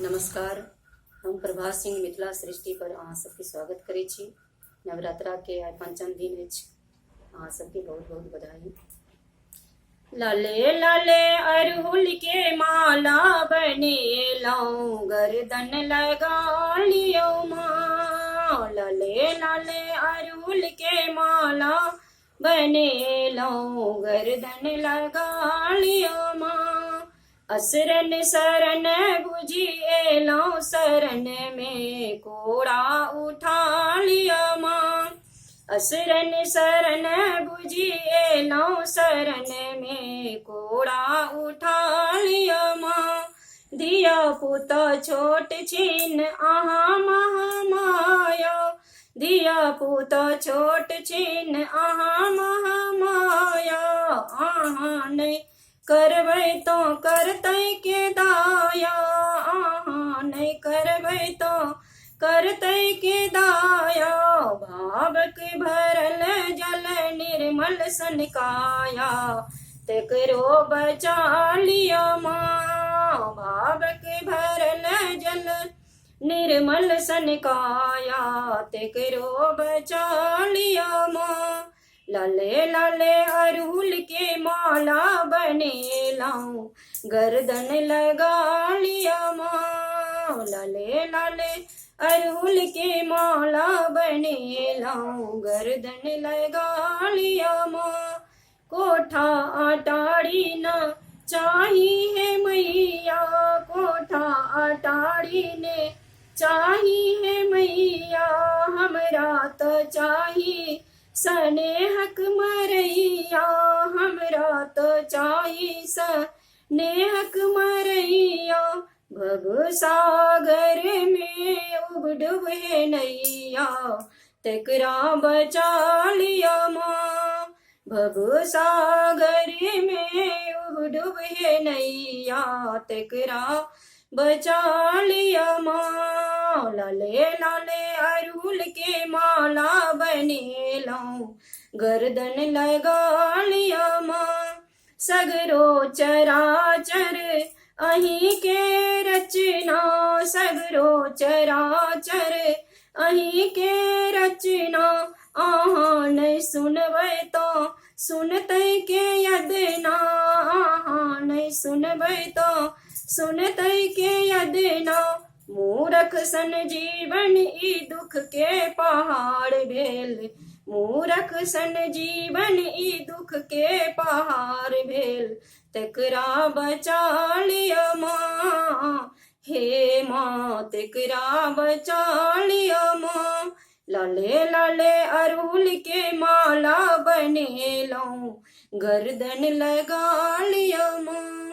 नमस्कार। हम प्रभा सिंह मिथिला सृष्टि पर अहाँ सबके स्वागत करै छी। नवरात्रा के आइ पंचम दिन अछि, अहाँ सबके बहुत बहुत बधाई। लाले लाले अरहुल के माला बनेलहुँ, गर्दन लगा लियौ माँ। लाले लाले अरहुल के माला बनेलहुँ, गर्दन लगा लियौ माँ। असरन शरण बुझि एलहुँ, शरण में कोड़ा उठा लिअ माँ। असरन शरण बुझि एलहुँ, शरण में कोड़ा उठा लिअ माँ। धिया पुता छोट छिन अहाँ महामाया, धिया पुता छोट छिन अहाँ महामाया। अहाँ नहि करबै तो करतै के दाया, अहाँ नहि करबै तो करतै के दाया। भावक भरल जल निर्मल सनकाया, तेकरो बचा लिअ माँ। भावक भरल जल निर्मल सनकाया, तेकरो बचा लिअ माँ। लाले लाले अरहुल के माला बनेलहुँ, गर्दन लगा लिया माँ। लाले लाले अरहुल के माला बनेलहुँ, गर्दन लगा लिया माँ। कोठा अटारी न चाही है मैया, कोठा अटारी ने चाही है मैया। हमरा तो चाही स्नेहक मरैया, हमरा तो चाही स्नेहक मरैया। भव सागर में उब डूब हे नैया, तेकरा बचा लिया माँ। भव सागर में उब डूब हे नैया, तेकरा बचा लिया माँ। लाले लाले अरहुल के माला बनेलहुँ, गर्दन लगा लिया माँ। सगरो चराचर अहीं के रचना, सगरो चराचर अहीं के रचना। अहाँ नहि सुनबै तो सुनतै के यदना, अहाँ नहि सुनबै तो सुनतै के यदना। मूरख सन जीवन ई दुख के पहाड़ भेल, मूरख सन जीवन ई दुख के पहाड़ भेल, तेकरा बचा लिअ माँ। हे माँ तेकरा बचा लिअ माँ। लाले लाले अरहुल के माला बनेलहुँ, गर्दन लगा लिअ माँ।